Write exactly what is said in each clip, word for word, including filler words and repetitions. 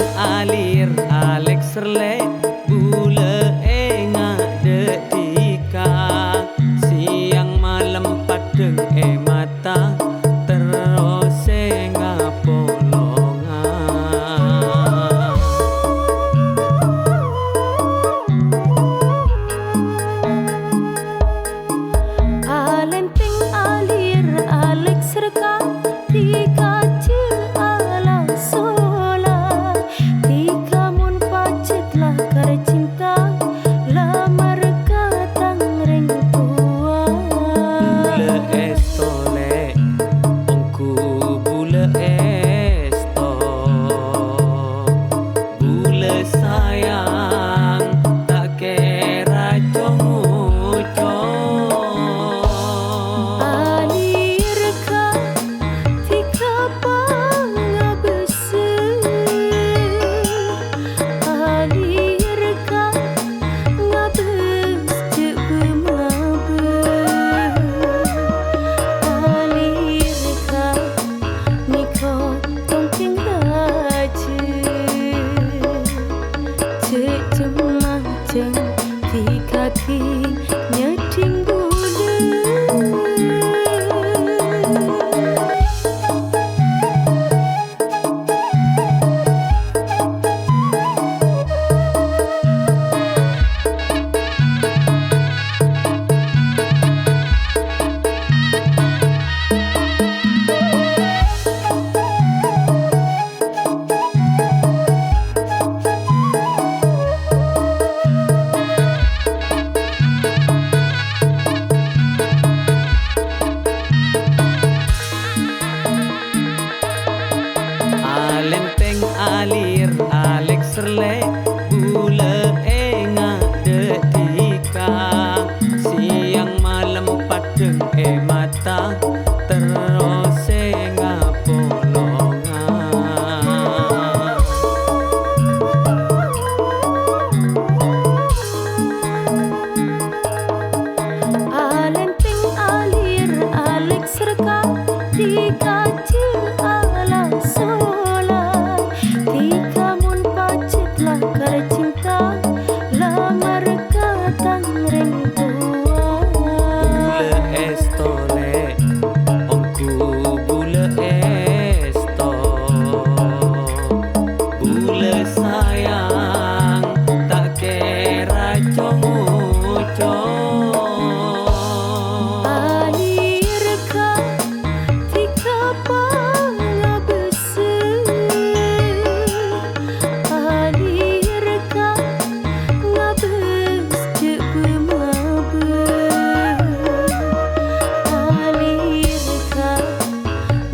Alir alèk serlè, bulâ ènga' dâ' dhika. Sèyang malem paddhâng è mata, terros sènga' polongan. Alèntèng alir alèk serka, dhika jhâ' ala-sola. Dhika mon pajhât lakar cinta, lamar ka tang rèng towa. Bulâ èsto lè', ongghu bulâ èsto. Bulâ sayang ta' kèra co-ngoco. Alir ka dhika pangabâs. Alir ka ngabâs jhâ' bâ-mabâ. Alir ka nèko tongkèng rajâ. Jhâ' cem-macem dhika dhing nyèddhing bulâ. Alèntèng alir alèk serlè, bulâ ènga' dâ' dhika. Sèyang malem paddhâng è mata, terros sènga' polongan. Alèntèng alir alèk serka, dhika jhâ' ala-sola. Dhika mon pajhât lakar cinta, lamar ka tang rèng towa. Bulâ èsto lè', ongghu bulâ èsto. Bulâ sayang ta' kèra co-ngoco. Alir ka dhika pangabâs. Alir ka ngabâs jhâ' bâ-mabâ. Alir ka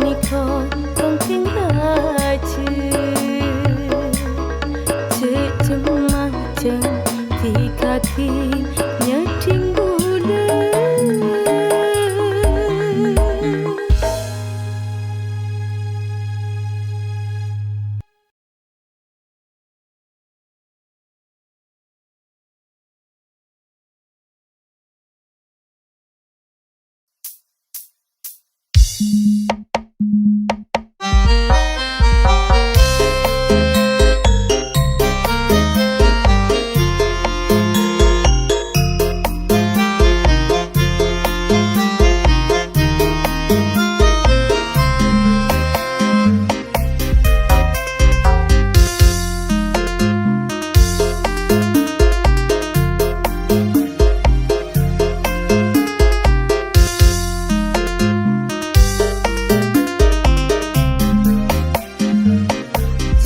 nèko tongkèng rajâ. Jhâ' cem-macem dhika dhing nyèddhing bulâ.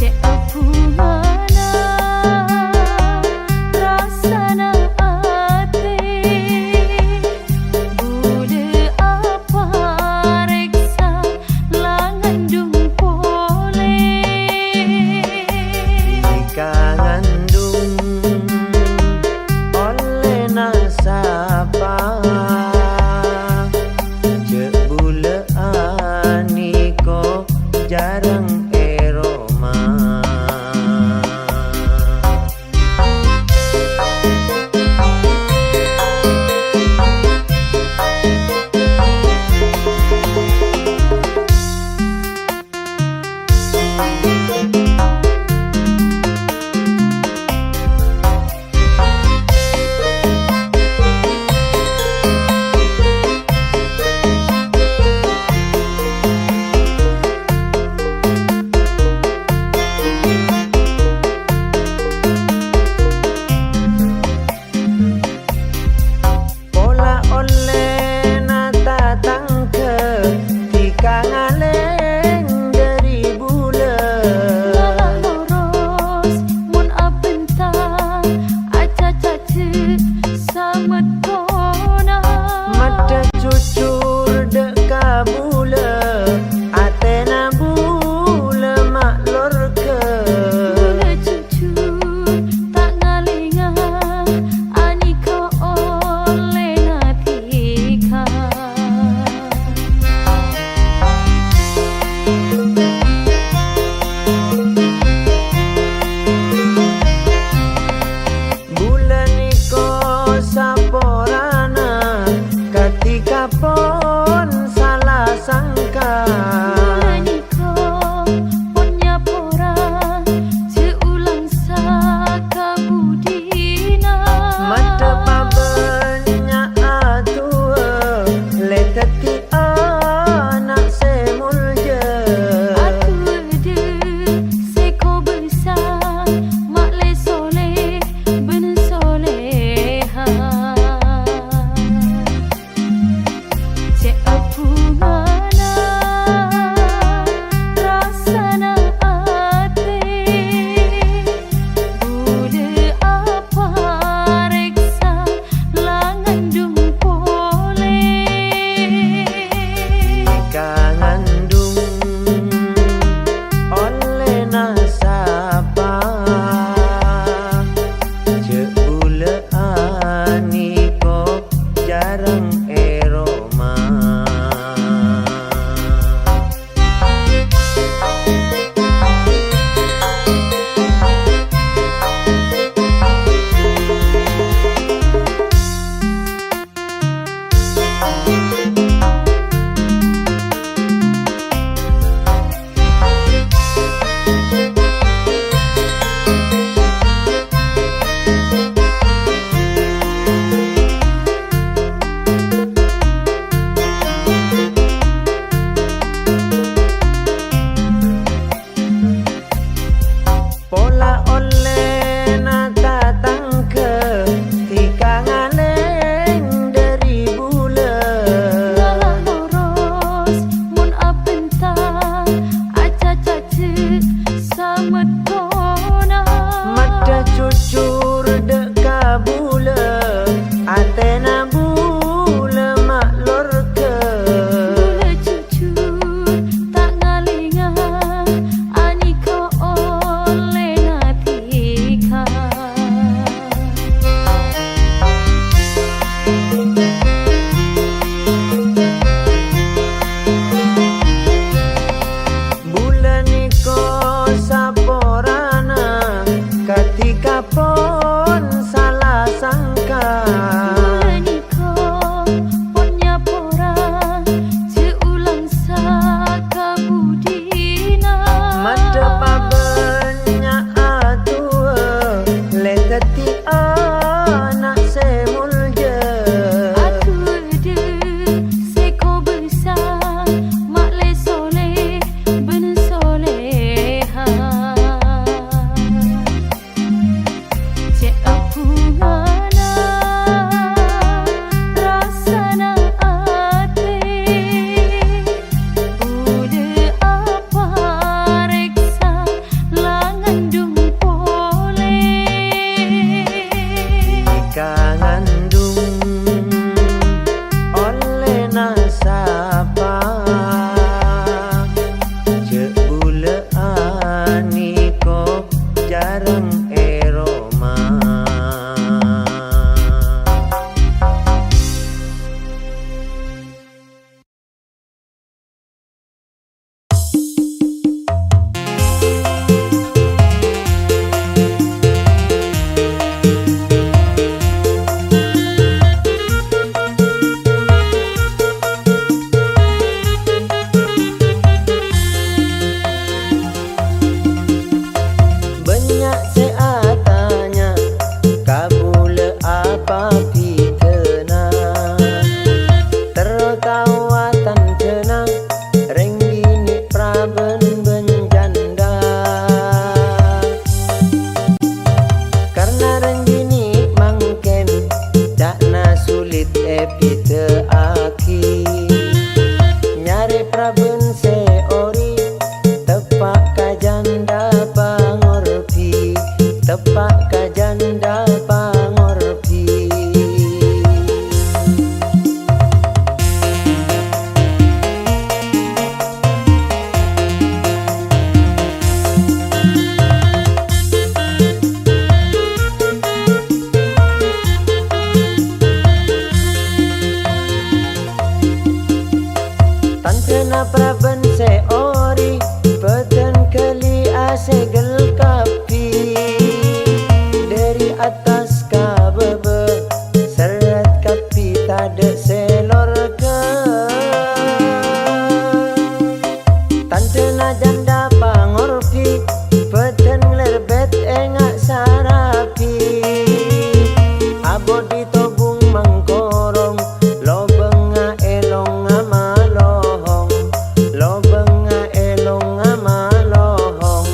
Cè' obbhungana rassana atè, bulâ aparèksa la ngandung polè. Ka ngandung ollèna sapa, jhâ' bulâ anèko jhârâng è roma. Tandhâna jhândhâ pangorbi, bâdân nglerbet enga' sarabi. Abâdhi tobung mangkorong, lobângnga è longnga malohong, lobângnga è longnga malohong.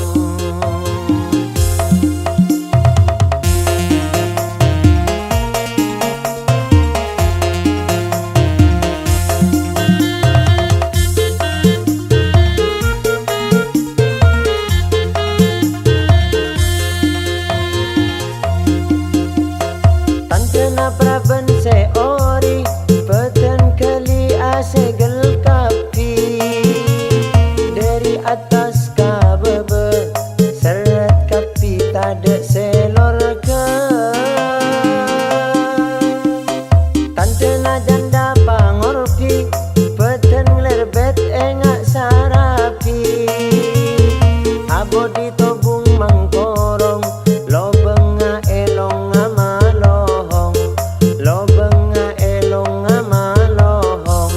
Tandhâna prabân sè ori, bâdân ghâli asegel kabbhi. Dhâri attas ka bâbâ, serret kabbhi tadâ' sè lorghâ. Tandhâna jhândhâ pangorbi, bâdân nglerbet enga' sarabi. Abâdhi tobung mangkorong, lobângnga è longnga malohong, lobângnga è longnga malohong.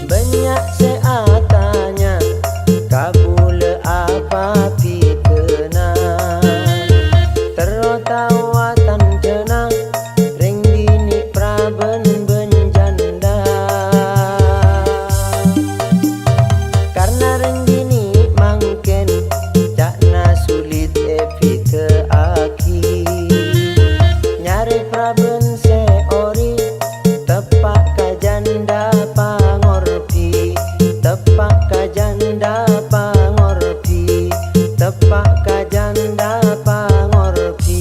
Bânnya' sè atanya, kabulâ apa bhidhâna? Terro taowa tandhâna, rèng binè' prabân bân jhândhâ. Karna rèng binè' mangkèn ca'na sulit èbhidhâ'âghi. Nyarè prabân sè ori, teppa' ka jhândhâ pangorbi, teppa' ka jhândhâ pangorbi, teppa' ka jhândhâ pangorbi.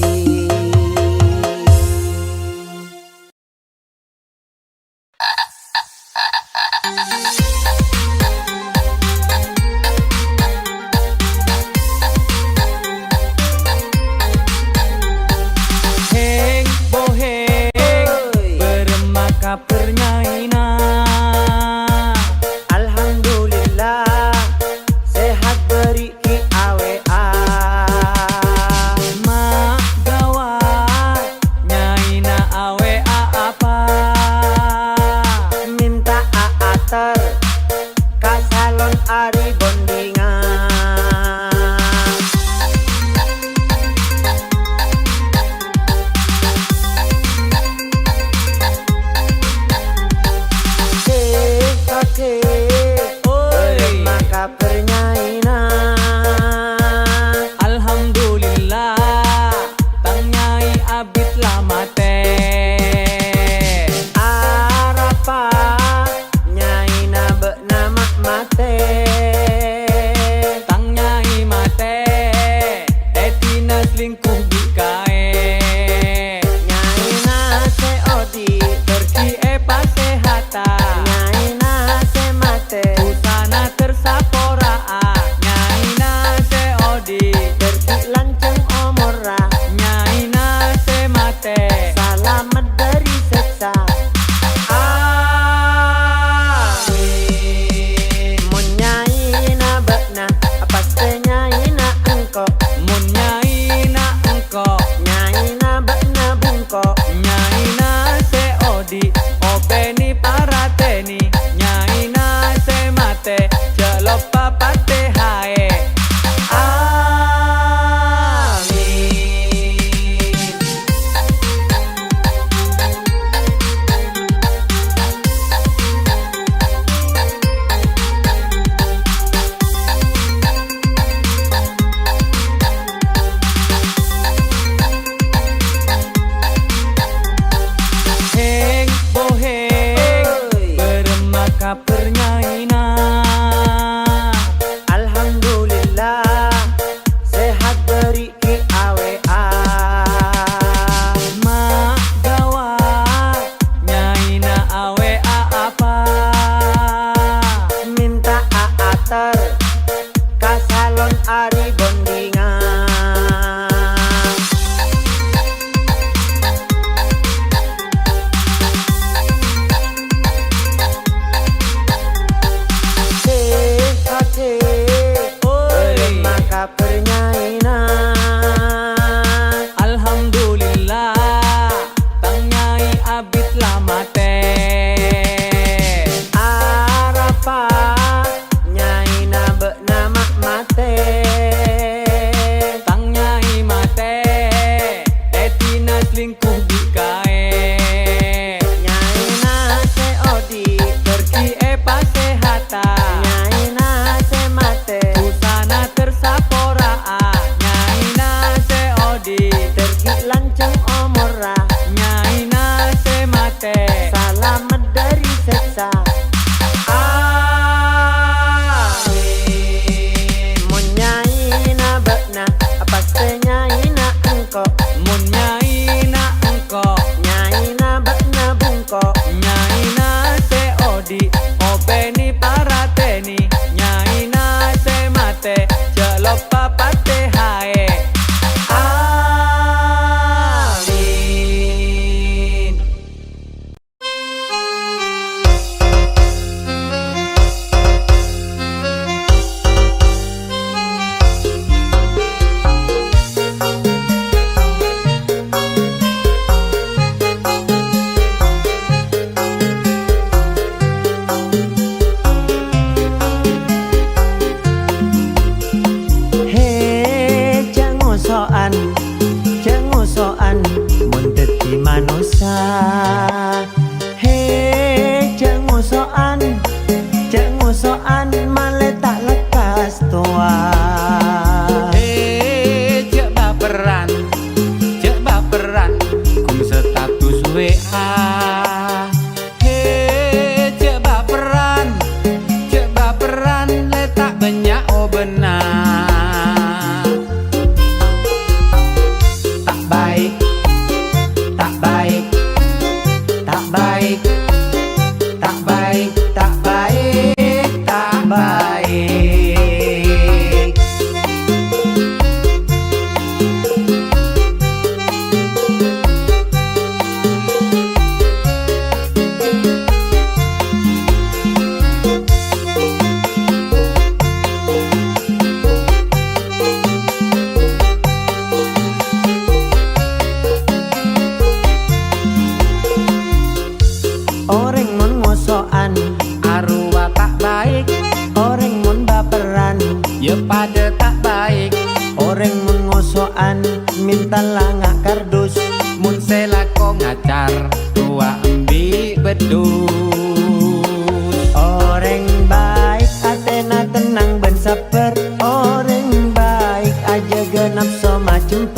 Hèng, bohèng, bârâmma kabhâr nyaèna? Alhamdulillah, sehat bâri' Ki A W A. Ma' ghâbây, nyaèna A W A apa? Mènta'a ater,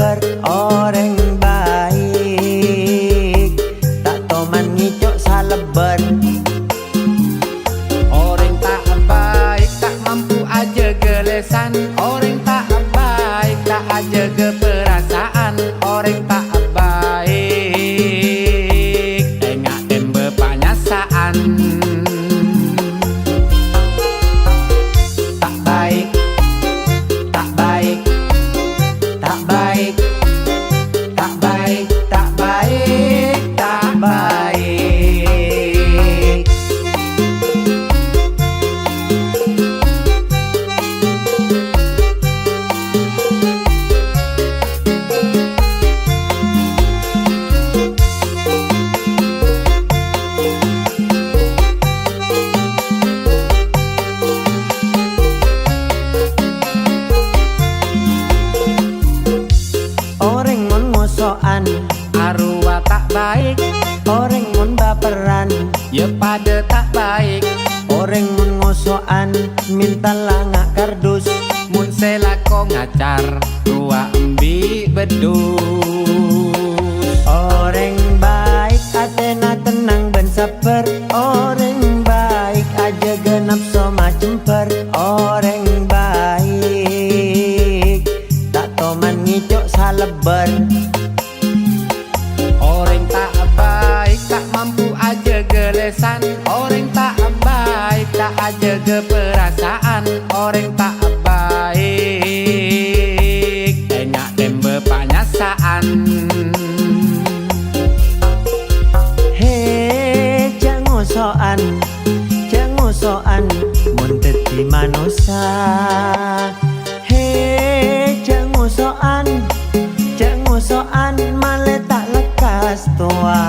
Orèng baik, ta' toman ngèco' salèbbhâr. Orèng ta' baik, ta' mampu ajâgâ lèsan. Orèng ta' baik, ta' ajâgâ perasaan. Orèng ta' baik, tènga' tèmbhâ panyasaan. Ta' baik, ta' baik, ta' baik, ta' baik, ta' baik, ta' baik. Orèng mon ngoso'an, arowa ta' baik. Orèng mon bâpèrran, yâ padâ ta' baik. Orèng mon ngoso'an, mènta langa' kardus. Mon sè lako ngacar, rowa embi' beddhus. Orèng baik, atèna tennang bân sabbhâr. Orèng baik, ajâgâ napso macemper. Orèng baik, ta' toman ngèco' salèbbhâr. Orèng ta' baik, ta' mampu ajâgâ lèsan. Orèng ta' baik, ta' ajâgâ perasaan. Orèng ta' baik, tènga' tèmbhâ panyasaan. Hè, jhâ' ngoso'an, jhâ' ngoso'an, mon dhâddhi manossa. Hè, jhâ' ngoso'an, jhâ' ngoso'an, malè ta' lekkas towa.